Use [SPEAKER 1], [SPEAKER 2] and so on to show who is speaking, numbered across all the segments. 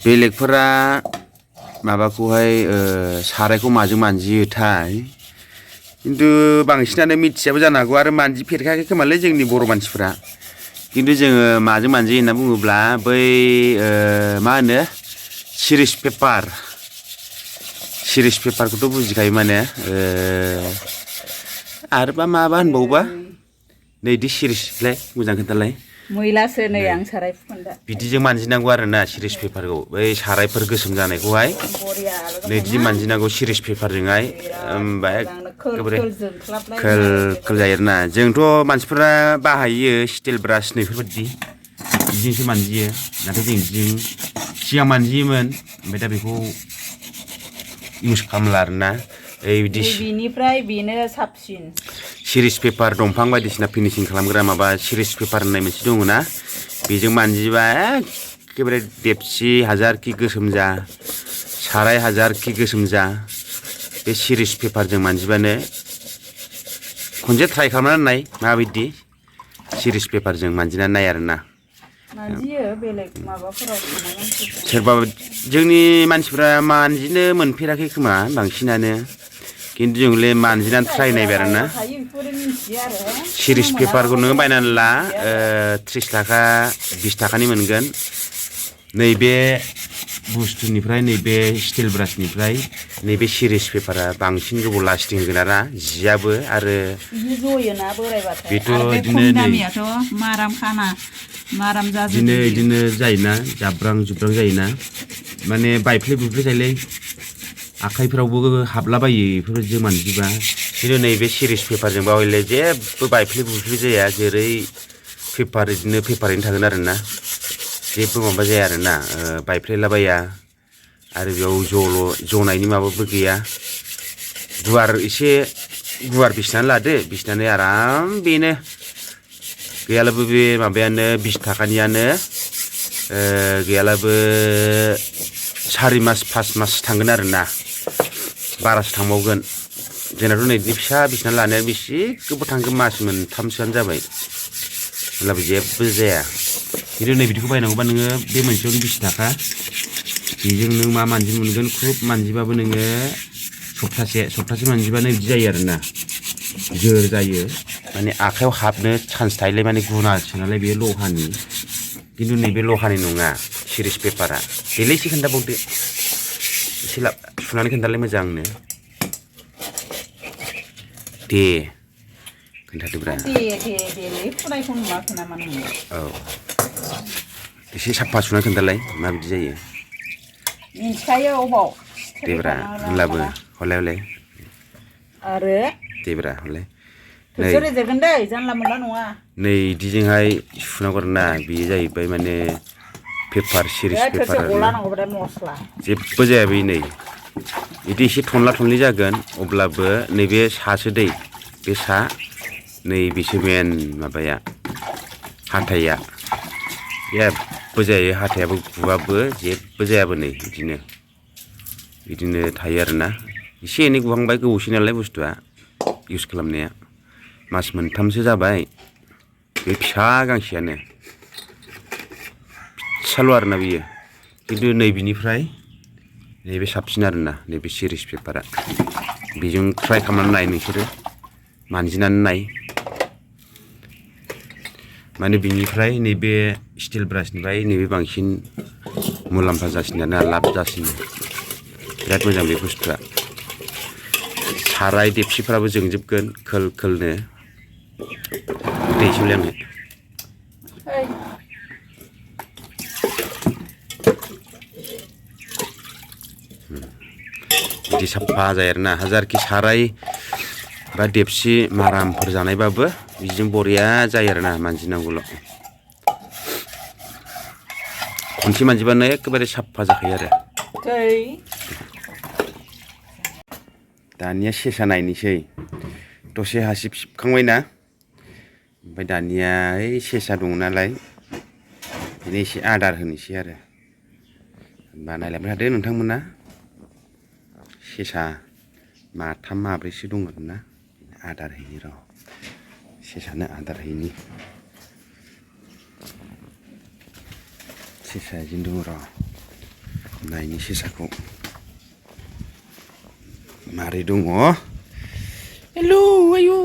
[SPEAKER 1] बेलेगफोरा माबाखौहाय सारायखौ माजों मानजियोथाय खिन्थु बांसिनानो मिथियाबो जानो हागौ आरो मानजिफेरखायाखै खोमालै जोंनि बर' मानसिफ्रा खिन्थु जोङो माजों मानजियो होनना बुङोब्ला बै मा होनो सिरिस पेपारखौथ' बुजिखायो माने आरोबा माबा होनबावोबा नैदि सिरिसलाय मोजां खोन्थालाय
[SPEAKER 2] मैलासो नै आं साराय फुखान्दा
[SPEAKER 1] बिदिजों मानजिनांगौ आरोना सिरिस पेपारखौ बै सारायफोर गोसोम जानायखौहाय नैदि मानजिनांगौ सिरिस पेपारजोंहाय ओमफ्राय एखेबारे खोल खोल जायो आरोना जोंथ' मानसिफोरा बाहायो स्टिल ब्रास नैफोरबायदि बिदिजोंसो मानजियो नाथाय जों बिदिजों सिगां मानजियोमोन ओमफ्राय दा बेखौ इउस खालामला आरोना बिदि
[SPEAKER 2] बेनिफ्राय बेनो साबसिन
[SPEAKER 1] सिरिस पेपार दंफां बायदिसिना फिनिसिं खालामग्रा माबा सिरिस पेपार होननाय मोनसे दङ ना बेजों मानजिबा एखेबारे देबसि हाजारखि गोसोम जा साराय हाजारखि गोसोम जा बे सिरिस पेपारजों मानजिबानो खनसे ट्राइ खालामनानै नाय माबायदि सिरिस पेपारजों मानजिनानै नाय आरोना
[SPEAKER 2] मानजियो बेलेग माबाफोराव थानाय मानसिफ्रा
[SPEAKER 1] सोरबा जोंनि मानसिफ्रा मानजिनो मोनफेराखै खोमा बांसिनानो खिन्थु जोंले मानजिनानै ट्राइ नायबाय आरोना सिरिस पेपारखौ नोङो बायनानै ला 30 थाखा 20 थाखानि मोनगोन नैबे बुस्थुनिफ्राय नैबे स्टिल ब्रासनिफ्राय नैबे सिरिस पेपारा बांसिन गोबाव लास्टिं होगोन आरोना जियाबो आरो
[SPEAKER 2] जयोना बोरायबाथाय
[SPEAKER 1] बेथ'
[SPEAKER 2] आरो बे
[SPEAKER 1] बिदिनो
[SPEAKER 2] खम दामियाथ' माराम खाना माराम जाजोबो
[SPEAKER 1] बिदिनो जायोना जाब्रां जुब्रां जायोना माने बायफ्ले बुफ्ले जायोलै आखाइफ्रावबो हाबलाबायो बेफोरबायदि मानजिबा खिन्थु नैबे सिरिस पेपारजोंबा हयले जेबो बायफ्ले बुफ्ले जाया जेरै पेपार बिदिनो पेपारैनो थागोन आरोना जेबो माबा जाया आरोना बायफ्लेलाबाया आरो बेयाव जनायनि माबाबो गैया एसे गुवार बिसिनानै लादो बिसिनानै आराम बेनो गैयालाबो बे माबायानो 20 थाखानियानो गैयालाबो 4 मास 5 मास थांगोन आरोना बारासो थांबावगोन जोंनाथ' नै फिसा बिसिनानै लानाया बेसे गोबाव थांगोन मास मोनथामसोआनो जाबाय होनब्लाबो जेबो जाया खिन्थु नै बिदिखौ बायनांगौबा नोङो बे मोनसेयावनो 20 थाखा बेजों नों मा मानजिनो मोनगोन खुब मानजिबाबो नोङो सप्तासे मानजिबानो बिदि जायो आरोना जोर जायो माने आखाइयाव हाबनो चान्स थायोलाय माने गुनासो नालाय बे लहानि खिन्थु नैबे लहानि नङा सिरिस पेपारा देलाय एसे खोन्थाबावदो एसे सुनानै खोन्थालाय मोजांनो दे खोन्थादोब्रा
[SPEAKER 2] दे फुनायखौ नुवाखै नामा नोङो
[SPEAKER 1] औ एसे साफा सुना खोन्थालाय माबायदि जायो
[SPEAKER 2] मिन्थिखायो अबाव
[SPEAKER 1] देब्रा होनलाबो हले
[SPEAKER 2] आरो
[SPEAKER 1] देब्रा हले
[SPEAKER 2] थोरसियाव रेजेरगोन दै जानला मोनला नङा
[SPEAKER 1] नै बिदिजोंहाय सुनांगौ आरोना बेयो जाहैबाय माने पेपार सिरिस पेपार आरोना जेबो जाया बे नै बिदि एसे थनला थनलि जागोन अब्लाबो नैबे सासो दै बे सा नैबेसो मेन माबाया हाथाइया जेबो जायो हाथायाबो गुवाबो जेबो जायाबो नै बिदिनो थायो आरोना एसे एनै गुहांबाय गोबावसै नालाय बुस्थुआ इउस खालामनाया मास मोनथामसो जाबाय बे फिसा गांसेयानो फिसाल' आरोना बियो खिन्थु नैबिनिफ्राय नैबे साबसिन आरोना नैबे सिरिस पेपारा बेजों ट्राइ खालामनानै नाय नोंसोरो मानजिनानै नाय माने बिनिफ्राय नैबे स्टिल ब्रासनिफ्राय नैबे बांसिन मुलाम्फा जासिनो आरोना लाब जासिनो बिराद मोजां बे बुस्थुआ साराय देबसिफ्राबो जोंजोबगोन खोल खोलनो दै एसे लोंनो बिदि साफा जायो आरोना हाजारखि साराय बा देबसि मारामफोर जानायबाबो बिदिजों बरिया जायो आरोना मानजिनांगौल' खनसे मानजिबानो एखेबारे साफा जाखायो आरो दानिया सेसा नायनोसै दसे हासिब सिबखांबायना ओमफ्राय दानिया ओइ सेसा दङ नालाय बेनो एसे आदार होनोसै आरो बानायलायबाय थादो नोंथांमोना सेसा माथाम माब्रैसो दं आरोना आदार हैनि र' सेसानो आदार हैनि सेसा बिदिनो दङ र' नायनि सेसाखौ मारै दङ हेलौ आयु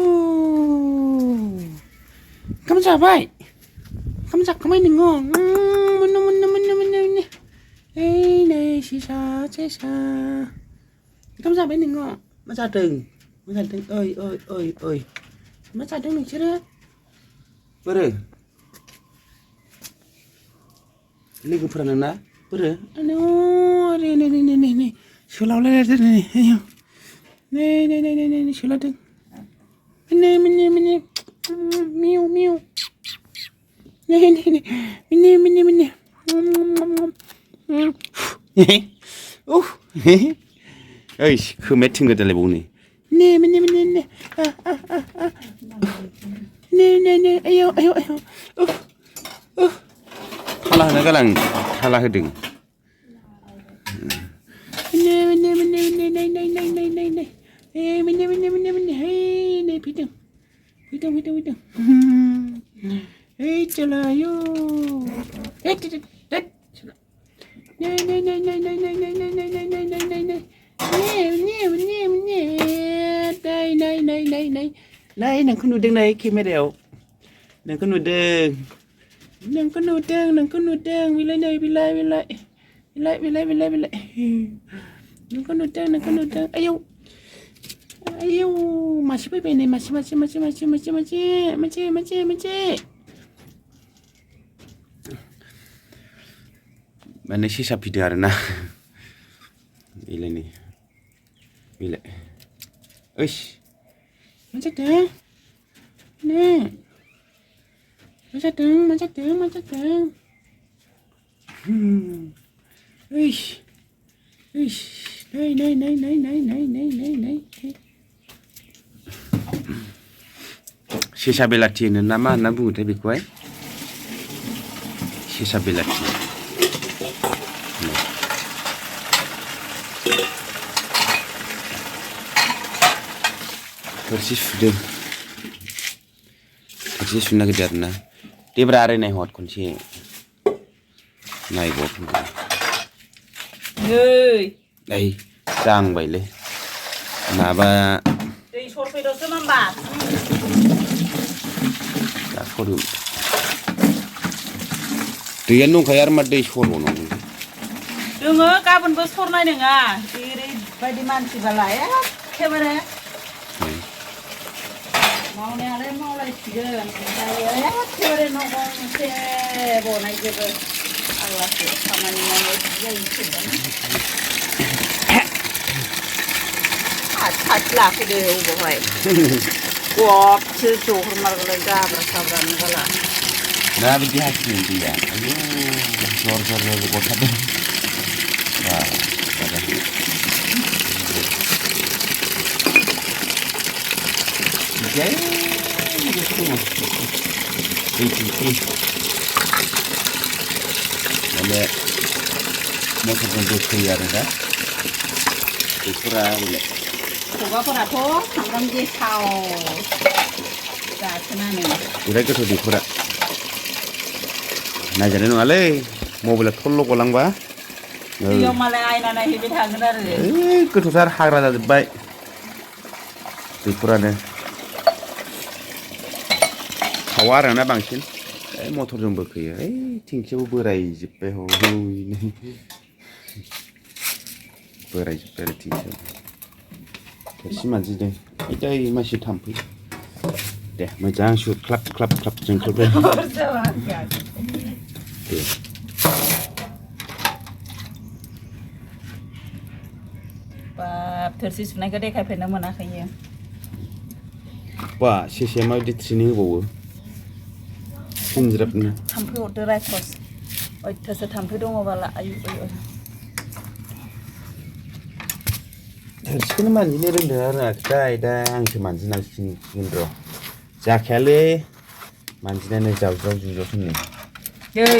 [SPEAKER 1] ओंखाम जाबाय ओंखाम जाखांबाय नोङो मोनो ओइ नै सेसा ओंखाम जाबाय नोङो मा जादों ओइ मा जादों नोंसोरो बोरो लोगोफोरा नोंना बोरो नै सोलावलायलायदों नै सोलादों नै मिउ नै ओइ खोमाया थिंगो दालायबावनो नै आयौ थाला होना गालां थाला होदों नै फैदों ओइ चलायो नै नोंखौ नुदों नै केमेरायाव नोंखौ नुदों बिलाय नोंखौ नुदों आयौ मासे फैबाय नै मासे माने सेसा फैदों आरोना बिलाय ओइस मा जादों ओइस नै सेसा बेलाथि होनो ना मा होनना बुङोथाय बेखौहाय सेसा बेलाथि थोरसि सुनो नागिरदों आरोना देब्रा आरो नायहर खनसे नायबाव नै जांबायलै माबा
[SPEAKER 2] दै सरफैदोंसो नामा
[SPEAKER 1] दैयानो दंखायो आरो मा दै सरबावनांगौ
[SPEAKER 2] दोङो गाबोनबो सरनाय नङा ओरैबायदि मानसिबालाय एखेबारे मावनायालाय मावलायसिगोन ओमफ्राय एखेबारे न' गंसे बनायजोबो आग्लासो खामानि मावनाय सासे लाफैदो अबावहाय गबसो जहरमारगोलाय गाब्रा साब्रा नंगाला
[SPEAKER 1] ना बिदि हासिगोन दैया आयु जर गथारदों माने मटरजों दै फैयो आरो दा दैफोरा हले
[SPEAKER 2] खुगाफोराथ' सामब्राम गेसाव जासोनानो
[SPEAKER 1] बिराद गोथौ दैफोरा नायजानाय नङालै मबाइला थल्ल' गलांबा
[SPEAKER 2] दैयाव मालाय आयना नायहैबाय थागोन आरो
[SPEAKER 1] गोथौथार हाग्रा जाजोब्बाय दैफोरानो खावा आरोना बांसिन मटरजों बोखोयो थिंखियाबो बोरायजोब्बाय बोरायजोब्बाय आरो थिंखियाव थोरसि मानजिदों दै मानसि थाम्फै दे मोजां सु ख्लाब जोंख्लाबबाय दे
[SPEAKER 2] बाब थोरसि सुनायखौ देखायफेरनो मोनाखैयो
[SPEAKER 1] बा सेसाया माबायदि ट्रेनिं होबावो फिनज्राबनो
[SPEAKER 2] थाम्फै हरदो रायखस अयथासो थाम्फै दङबाला आयु
[SPEAKER 1] थोरसिखौनो मानजिनो रोंदों आरो रोङाखैथाय दा आंसो मानजिनांसिगोन र' जाखायालै मानजिनानै जावज्राव होनो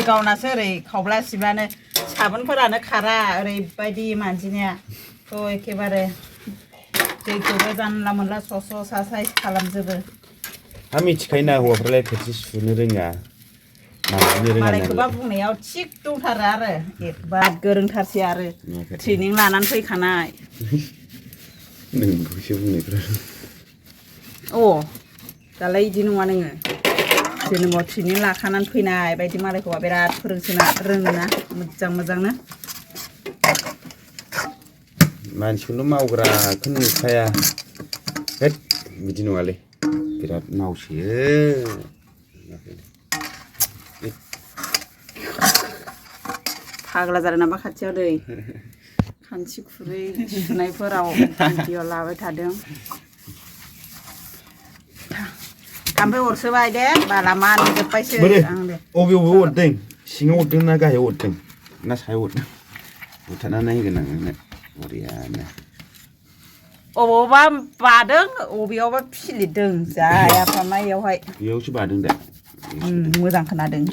[SPEAKER 2] गावनासो ओरै खावब्ला सिब्लानो साबोनफोरानो खारा ओरैबायदि मानजिनाया थ' एखेबारे दैखौबो जानला मोनला स्र' साइज खालामजोबो
[SPEAKER 1] मिथिखायो ना हौवाफ्रालाय थोरसि सुनो रोङा
[SPEAKER 2] मालायखौबा बुंनायाव थिग दंथारो आरो एकबार गोरोंथारसै आरो ट्रेनिं लानानै फैखानाय
[SPEAKER 1] नोंखौसो बुंनायफ्रा
[SPEAKER 2] अ दालाय इदि नङा नोङो जोनोमाव ट्रेनिं लाखानानै फैनाय बायदि मालायखौबा बिराद फोरोंसोना रोङोना मोजांनो
[SPEAKER 1] मानसिखौनो मावग्राखौनो नुखाया होद बिदि नङालै बिराद मावसोयो
[SPEAKER 2] फाग्ला जादों नामा खाथियाव दै खानसि खुरै सुनायफोराव भिडिअ लाबाय थादों थाम्फै अरसोबाय दे बाला मानजोब्बायसो आं दे
[SPEAKER 1] अबे अरदों सिङाव अरदों ना गाहायाव अरदों ना सायाव अरदों बुथारनानै होगोन आं नोंनो बरियानो
[SPEAKER 2] अबावबा बादों अबेयावबा फिलिदों जायाफ्रामा इयावहाय
[SPEAKER 1] बेयावसो बादों दा
[SPEAKER 2] मोजां खोनादों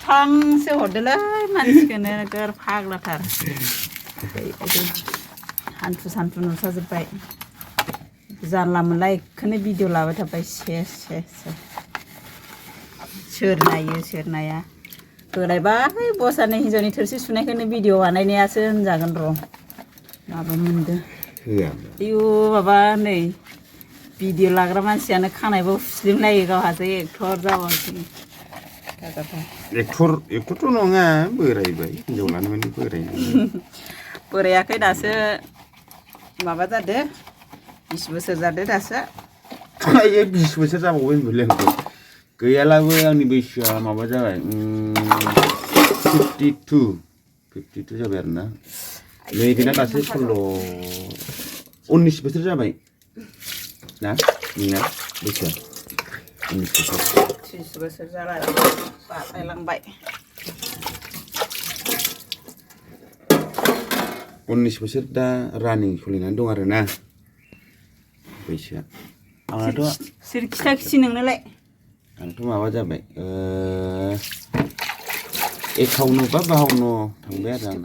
[SPEAKER 2] थांसो हरदोलै मानसिखौनो नोगोर फाग्लाथार हान्थु सान्थु नुसाजोब्बाय जानला मोनला बेखौनो भिडिअ लाबाय थाबाय सेस सोर नाया होलायबाय बसानो हिन्जावनि थोरसि सुनायखौनो भिडिअ बानायनायासो होनजागोन र' माबा मोनदों आयु माबा नै भिडिअ लाग्रा मानसियानो खानायबो हुस्लिमलायो गावहासो एक्टर जाबावसै
[SPEAKER 1] एक्टरथ' नङा बोरायबाय हिन्जाव लानो माने
[SPEAKER 2] बोरायाखै दासो माबा जादो 20 बोसोर जादो दासो
[SPEAKER 1] 20 बोसोर जाबावबाय होनबायलै आंखौ गैयालाबो आंनि बैसोआ माबा जाबाय 52 जाबाय आरोना नै बेना दासो 19 बोसोर जाबाय ना नोंना बैसोआ 19 बोसोर
[SPEAKER 2] 30 बोसोर जाबाय बारायलांबाय
[SPEAKER 1] 19 बोसोर दा रानिं सोलिनानै दं आरोना बैसोआ आंनाथ'
[SPEAKER 2] सोर खिथाखिसै नोंनोलाय
[SPEAKER 1] आंथ' माबा जाबाय 51 बा 52 थांबाय आरो आं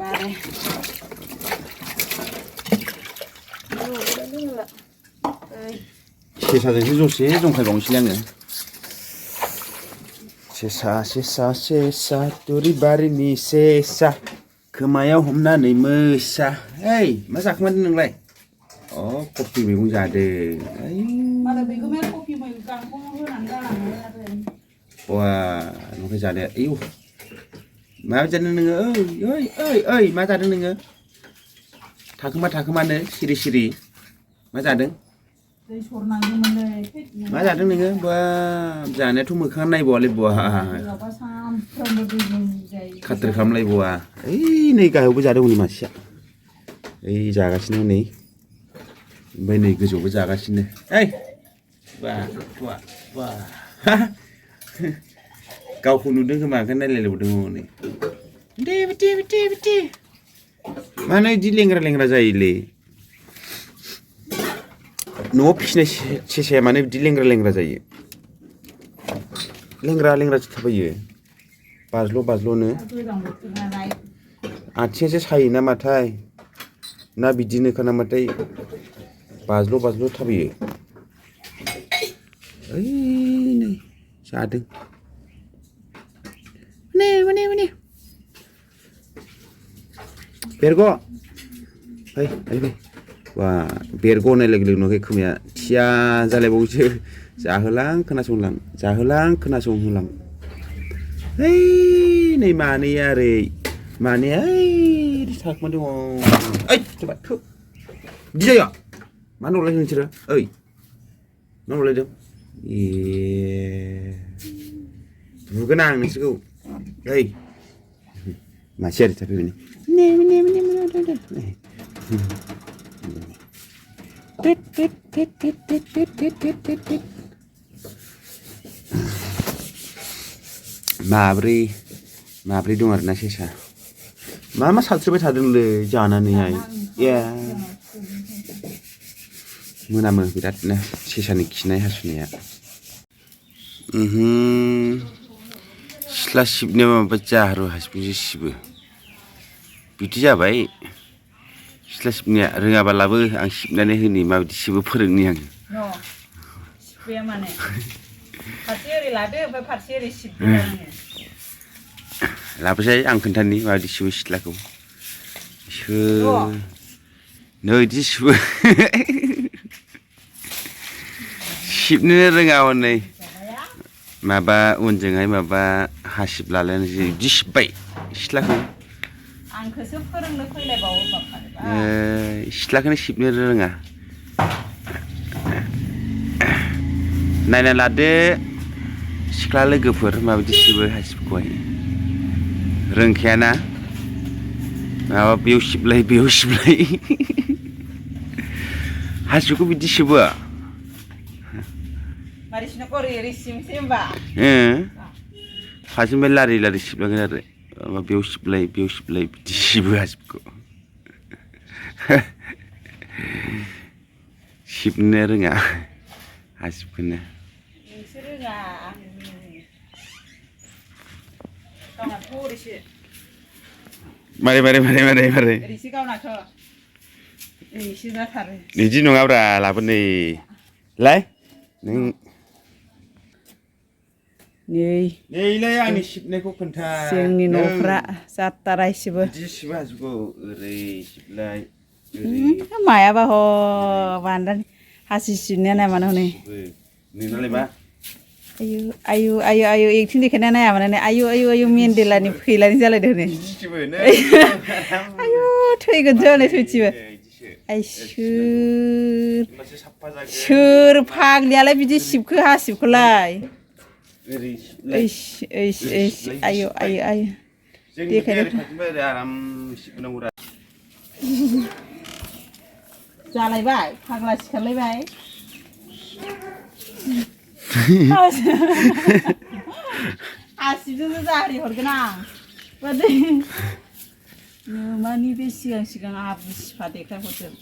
[SPEAKER 1] सेसाजोंसो जसे जंखायबावनोसैलै आङो सेसा दुरिबारिनि सेसा खोमायाव हमनानै मोसा ओइ मा जाखोमादों नोंलाय कफि मैगं जादों वा नोंखौ जादो आयौ मा जादों नोङो ओइ मा जादों नोङो थाखोमानो सिरि मा जादों मा जादों नोङो बा जानायाथ' मोखाङा नायबावालै बवा खाथ्रि खालामलायबावा ओइ नै गाहायावबो जादों हनै मासेया ओइ जागासिनो नै ओमफ्राय नै गोजौआवबो जागासिनो ओइ बा गावखौ नुदों खोमा ओंखायनो नायलायलायबावदों हनै बिदि मानो बिदि लेंग्रा जायोलै न'आव फिसिनाय सेसाया मानो बिदि लेंग्रा जायो लेंग्रासो थाबायो बाज्ल'नो आथिंसो सायो नामाथाय ना बिदिनोखा नामाथाय बाज्ल' थाबायो ओइ नै जादों माने बेरग' फै वा बेरग' होननाय लोगो नुवाखै खोमाया थिया जालायबावोसो जाहोलां खोनासंहोलां ओइ नै मानैया ओरै मानैया ओइ थाखोमादों ओइ बिदि जाया मा नलायदों नोंसोरो ओइ मा नलायदों बुगोन आं नोंसोरखौ ओइ मासे आरो थाफैबाय माब्रै दं आरोना सेसा मा सावस्रिबाय थादोंलै जानानैहाय मोनामो बिरादनो सेसानि खिनाय हासुनाया सिथ्ला सिबनो माबा जाहारु हासिबजों सिबो बिदि जाबाय सिथ्ला सिबनाया रोङाबालाबो आं सिबनानै होनि माबायदि सिबो फोरोंनि आं
[SPEAKER 2] बे माने फारसे ओरै लादो ओमफ्राय फारसे ओरै सिबदो आङो
[SPEAKER 1] लाबोसै आं खोन्थानि माबायदि सिबो सिथ्लाखौ नै इदि सिबो सिबनो रोङा हनै माबा उनजोंहाय माबा हासिब लालायनानैसो इदि सिबबाय सिथ्लाखौ
[SPEAKER 2] आंखौसो फोरोंनो फैलायबावो बापा
[SPEAKER 1] सिथ्लाखौनो सिबनो रोङा नायना लादो सिख्ला लोगोफोर माबायदि सिबो हासिबखौहाय रोंखायाना माबा बेयाव सिबलाय बेयाव सिबलाय हासिबखौ बिदि सिबो
[SPEAKER 2] मारिसिना करि ओरै सिमसै होमबा
[SPEAKER 1] फारसेनिफ्राय लारि लारि सिबलांगोन आरो माबा बेयाव सिबलाय बिदि सिबो हासिबखौ सिबनो रोङा हासिबखौनो
[SPEAKER 2] नोंसो रोङा आं गावनाथ' ओरैसो
[SPEAKER 1] मारै
[SPEAKER 2] ओरैसो गावनाथ' ओरैसो जाथारो
[SPEAKER 1] बिदि नङाब्रा लाबोनै लाय नों नैलाय आंनि सिबनायखौ खोन्था
[SPEAKER 2] जोंनि न'फ्रा जाथारा इसेबो
[SPEAKER 1] बिदि सिबो हासिबखौ ओरै सिबलाय
[SPEAKER 2] मायाबा ह बान्दानि हासिब सिबनाया नाया मानो हनै
[SPEAKER 1] नोंनालाय मा
[SPEAKER 2] आयु एक्टिं देखायना नाया माने आयु मेन्देलानि फैलानि जालायदो हनै आयु थैगोनसो हनै सयथिबो सोर फाग्लियालाय बिदि सिबखो हासिबखौलाय आयु जालायबाय फाग्ला सिखारलायबाय हासिबजोंसो जाहारि हरगोन आं नोमानि बे सिगां आहाबो सिफा देखायहरदों